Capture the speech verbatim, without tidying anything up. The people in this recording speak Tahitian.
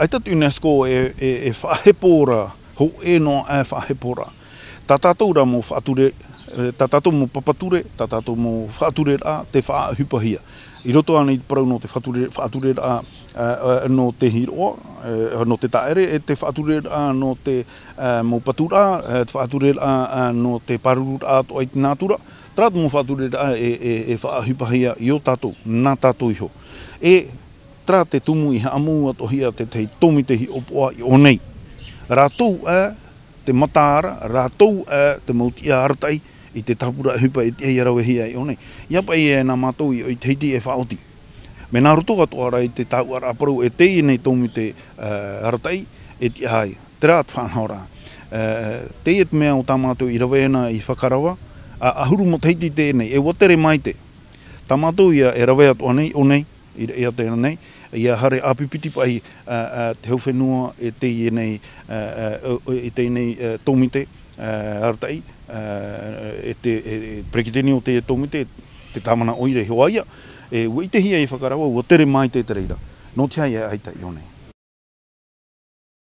ʻAita te UNESCO e, e, e faʻahepo ra, hōʻē noa aʻe faʻahepo ra. Tā tātou rā mau faʻature, e, tā tātou mau papa ture, tā tātou mau faʻatureraʻa, tē faʻaʻohipahia. I roto ānei i te parau nō te faʻature-, faʻatureraʻa, e, e, nō te hiroʻa, e, nō te tāʻere, e te faʻatureraʻa nō te, e, mau paturaʻa, e, te faʻatureraʻa, e, nō te pārururaʻa atoʻa i te nātura, terā te mau faʻatureraʻa e, e, e faʻaʻohipahia i ō tātou, nā tātou iho. E terā te tumu i haʻamou atoʻahia tētahi tōmite hiʻopoʻa i ʻō nei. Rātou aʻe te mataara, rātou aʻe te mau tiʻa arataʻi i te tāpura ʻohipa e tiʻa ia ravehia i ʻō nei. ʻIa paʻi e nā mātou i, i Tahiti e faʻaoti. Mea nā roto atoʻa ra i te tāuʻaraʻa parau e teie nei tōmite, e, arataʻi e tiʻa ai. Terā te faʻanahoraʻa. E, teie te mea o tā mātou i rave na i Fakarava, ʻa, ʻahuru matahiti i teie nei, e ʻua tere maite. Tā mātou ïa e rave atoʻa nei, ʻō nei, i, i Ateana nei, ʻia haere ʻāpipiti paʻi, ā, ā, te hau fenua e teie nei, ā, ā, o, o, i teie nei, ā, tōmite, ā, arataʻi, ā, e te, e, e peretiteni o teie tōmite, te tāvana ʻoire iho ā ïa, e, ʻua ʻitehia i Fakarava, ʻua tere maite te reira. Nō te aha ïa ʻaita i ʻō nei?